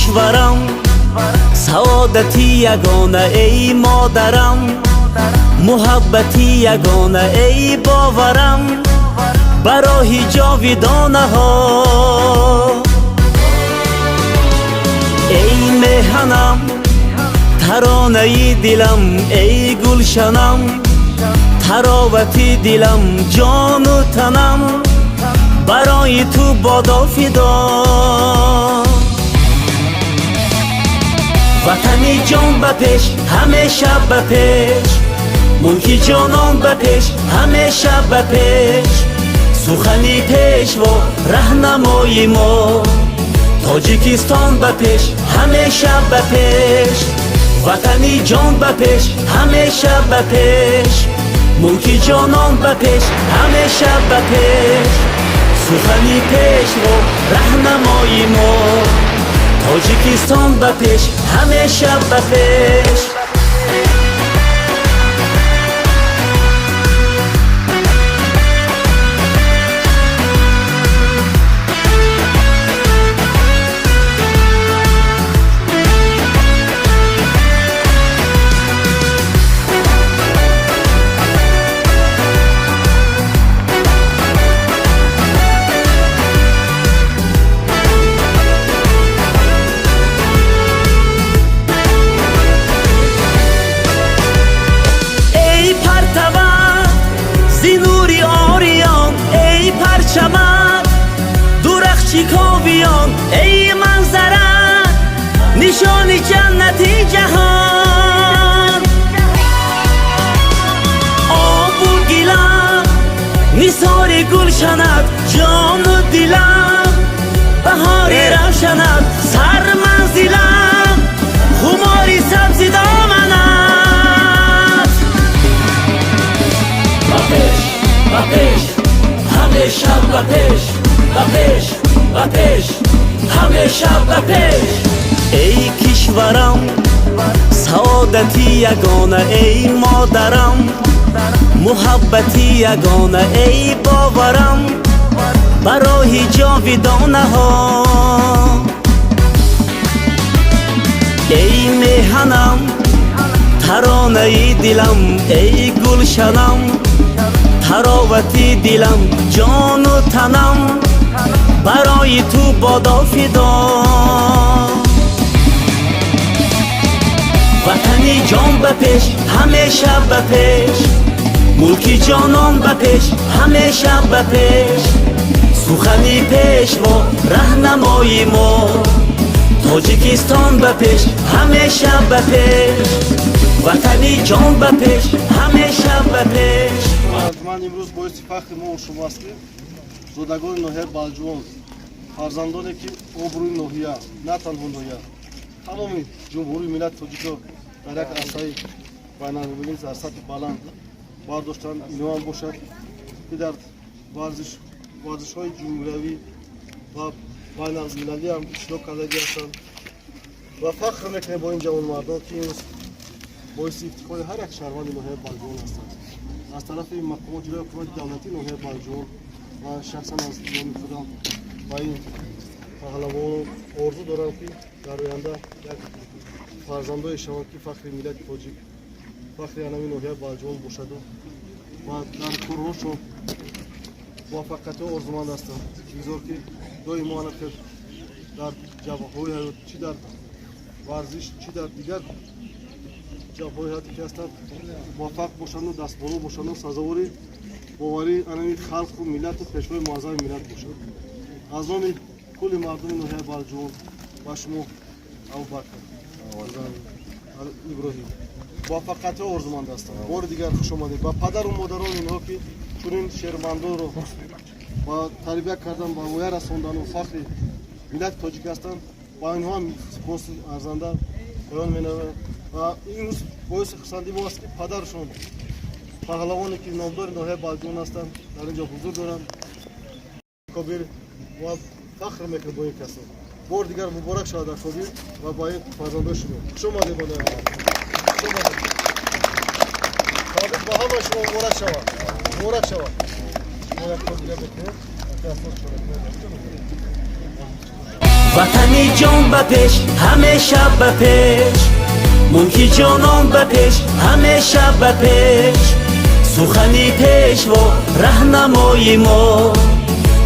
Кишварам, саодати ягона, эй модарам, муҳаббати ягона, эй боварам ба роҳи ҷовидонаҳо. Эй меҳанам, таронаи дилам, эй гулшанам, таровати дилам, ҷону танам барои ту бодо фидо. Ватани ҷон, ба пеш, ҳамеша ба пеш, мулки ҷонон, ба пеш, ҳамеша ба пеш. Сухани пешво раҳнамои мо, Тоҷикистон, ба пеш, ҳамеша ба пеш. Ватани ҷон, ба пеш, ҳамеша ба пеш, мулки ҷонон, ба пеш, ҳамеша ба пеш. Сухани пешво раҳнамои мо, Тоҷикистон, ба пеш, ҳамеша ба пеш. Эй партават зи нури ориён, эй парчамат дурахши ковиён, эй манзара нишони ҷаннати ҷаҳон, обу гилам нисори гулшанат, ҷону дилам баҳори равшанат, сарманзилам хумори сабзи доманат. Ба пеш, ба пеш, ҳамеша ба пеш, ба пеш, ба пеш, ҳамеша ба пеш. Эй кишварам, саодати ягона, эй модарам, муҳаббати ягона, эй боварам ба роҳи ҷовидонаҳо. Эй меҳанам, таронаи дилам, эй гулшанам, таровати дилам, ҷону танам барои ту бодо фидо. Ватани ҷон, ба пеш, ҳамеша ба пеш, мулки ҷонон, ба пеш, ҳамеша ба пеш. Сухани пешво раҳнамои мо, Тоҷикистон, ба пеш, ҳамеша ба пеш. Ватани ҷон, ба пеш, ҳамеша ба пеш. Ман имрӯз боиси фахри мо шумо аст, ки зодагони ноҳияи Балҷувон, фарзандоне ки обрӯи ноҳия, на танҳо ноҳия, тамоми ҷумҳурии миллати тоҷикро дар як арсаи байналмилалӣ дар сатҳи баланд бардоштанд, инҳоам бошад, ки дар варзишҳои ҷумҳуриявӣ ва байналмилалӣ ҳам иштирок кардагӣ ҳастанд. Ва фахр мекунем бо ин ҷавонмардон, ки имрӯз боиси ифтихори ҳар як шаҳрванди ноҳияи Балҷувон ҳастанд. Аз тарафи мақомоти иҷрои ҳукумати давлатии ноҳияи Балҷувон ва шахсан аз номи худам ба ин паҳлавонон орзу дорам, ки дар оянда як фарзандое шаванд, ки фахри миллати тоҷик, фахри анами ноҳияи Балҷувон бошаду ва дар корҳошон муваффақиятҳо орзуманд ҳастам. Бигзор, ки доимо ана хел дар ҷабҳаҳои ҳаёт, чӣ дар варзиш, чӣ дар дигар ҷабҳаҳои ҳаёте ки ҳастанд, муваффақ бошанду дастболо бошанду сазовори боварии анами халқу миллату пешвои муаззами миллат бошанд. Аз номи кулли мардуми ноҳияи Балҷувон ба шумо, Абубакр Иброҳим, муваффақиятҳо орзуманд ҳастам. Бори дигар хуш омадед. Ба падару модарони инҳо, ки чунин шермандонро ба тарбия кардан, ба воя расондану фахри миллати тоҷик ҳастанд, ба инҳо ҳам сипоси арзанда баён менамоям. Ва имрӯз боиси хурсандӣ мо аст, ки падаршон, паҳлавоне ки номдори ноҳияи Балҷувон ҳастанд, дар ин ҷо ҳузур доранд. Кобир ва фахр мекунем бо ин касон. Бори дигар муборак шавад, Акобир, ва ба ин фарзандои шумо. Хуш омадед ба ноҳия, хуш омадед. Табрик ба ҳамаи шумо, муборак шавад, муборак шавад. Мо як бор дигар мекунем. Нуқтаи асос чорабиниҳо дар куҷо мегузарад? Ватани ҷон ба пеш, ҳамеша ба пеш, мулки ҷонон ба пеш, ҳамеша ба пеш. Сухани пешво раҳнамои мо,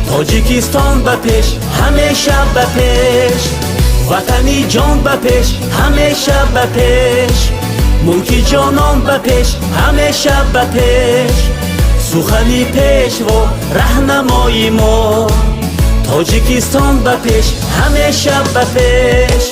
Тоҷикистон ба пеш, ҳамеша ба пеш. Ватани ҷон ба пеш, ҳамеша ба пеш, мулки ҷонон ба пеш, ҳамеша ба пеш. Сухани пешво раҳнамои мо, Тоҷикистон ба пеш, ҳамеша ба пеш.